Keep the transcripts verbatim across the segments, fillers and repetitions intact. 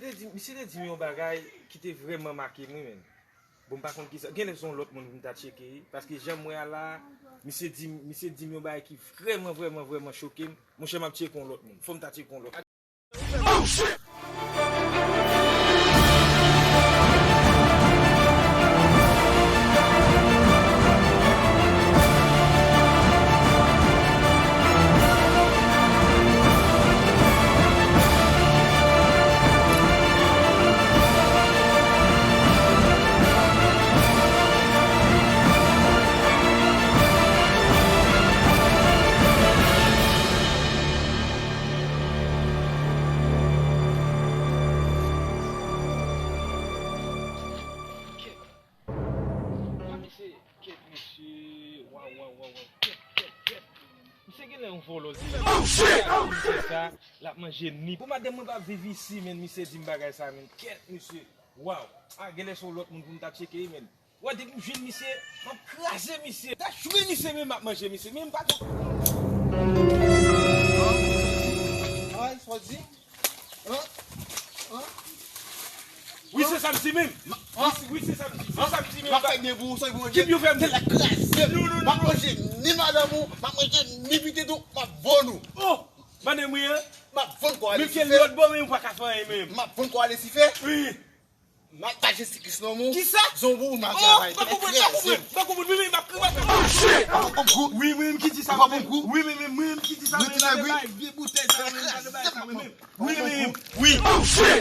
Misye te di m yon bagay ki te vrèman make m, wi, menn. Bon, m pa konn kisa. Genlè se yon lòt moun pou m ta tcheke, wi. Paske jan m wè a la, misye di m, misye di m yon bagay ki vrèman, vrèman, vrèman choke m. Monchè, m ap tcheke yon lòt moun. Fò m ta tcheke yon lòt. Misye, kèt, misye. Waw, waw, waw, waw. Kèt, kèt, kèt. Misye genlè yon vòlò, se sa. L ap manje ni. Pou madanm mwen pa viv isi, menn, misye di m bagay sa, menn. Kèt, misye. Waw. A, genlè se yon lòt moun pou m ta tcheke, menn. Wè, depi m jwenn misye, m ap kraze misye. M ta jwenn misye, menn, m ap manje misye. Men m pa t. Ay, sa w di? An? An? Wi, se sa m di menm. Wi, se, wi, se sa m di. Se sa m di menm. M ap fè byen pou ou, sa pou mwen. Kip yo fè m. Tèt la kraze. Non, non, non, non. M ap manje ni madanm ou, m ap manje ni pitit ou, m ap vann ou. Oh! Madanm mwen an. M ap vann kò a Lisifè. Men kèl lòt bò, men ou pa ka fè anyen menm. M ap vann kò a Lisifè. Wi. M ap taje sikis nan men w. Kisa? Zonbo ou mal travay. Oh, pa konprann, pa konprann, pa konprann. Wi, wi, m ap kriye. Ou pa konprann kou? Wi, wi, m ki di sa. Ou pa konprann kou? Wi, wi, wi, wi, m ki di sa. Wi, wi, wi. Vye boutèy sa, wi, m pa nan bagay sa, wi, wi. Wi, wi, wi. Wi,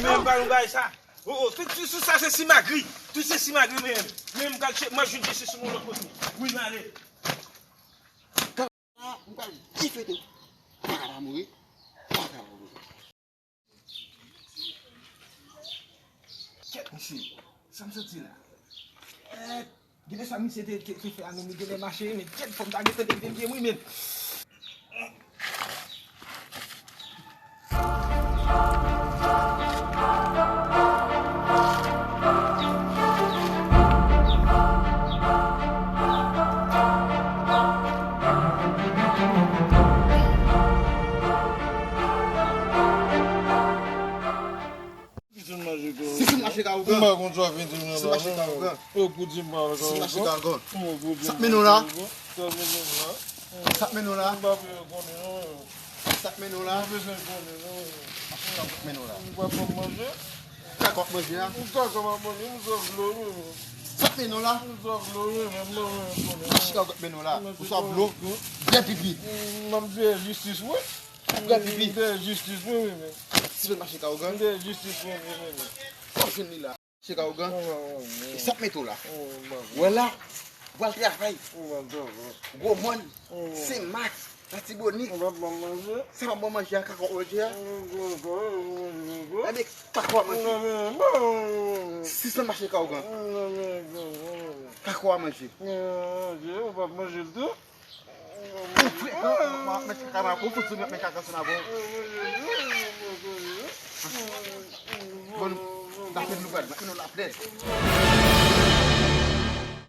men m pa nan bagay sa. Oh, oh, tout, tout, tout sa se simagri. Tout se simagri, men. Men m pral che-, mwen jwenn jistis sou yon lòt kote. Wi, m ale. Ah, m pral difete. Pa ka pa mouri. Pa ka pa mouri. Kèt, mesye. Sa m santi la. Eh, genlè sa misye te, te, te fè a menm, li genlè mache, men kèt, fò m ta gentan leve m, wi, men. Si se mache ka ougan. M pa konn sa vin di m nan. Si mache ka ougan. Yo pou di m pa ka ougan. Si mache ka ougan. Yo pou di m pa ka ougan. Sa k mennen w la? Sa k mennen w la? Sa k mennen w la? M pa vle konnen non. Sa k mennen w la? M bezwen konnen non. Mache ka ougan k mennen w la. Ou pa ban m manje? Kaka w ap manje a? M kaka m ap manje, m swaf dlo wi. Sa k mennen w la? M swaf dlo wi, men m pa vle konnen non. Mache ka ougan k mennen w la. Ou swaf dlo? Dèyè pipi. M ap dèyè jistis wi. Ou pran pipi. M dèyè jistis wi, wi, men. Si fè mache ka ougan. M dèyè jistis wi, wi, wi, men. Ou jwenn li la. Mache ka ougan. Wi, wi, wi. E sa k mete w la? Wi, wi, wi. Wè la. Ou pral travay. Wi, wi, wi, wi. Gwo mòn. Wi, wi. Senmak. Latibonit. Ou p ap ban m manje? Sa m ap ban w manje a, kaka w manje a? Wi, wi, wi, wi, wi, wi. Ebyen, kaka w manje. Wi, wi, wi, wi, wi. Si fè mache ka ougan. Wi, wi, wi, wi, wi, wi. Kaka w manje. Wi, wi, wi, wi, ou p ap manje l tou? Ou frekan, w ap met kaka nan, ou fout sou mwen, met kaka sou nan bon. Bon, nou, laplèd nou pral, nou laplèd.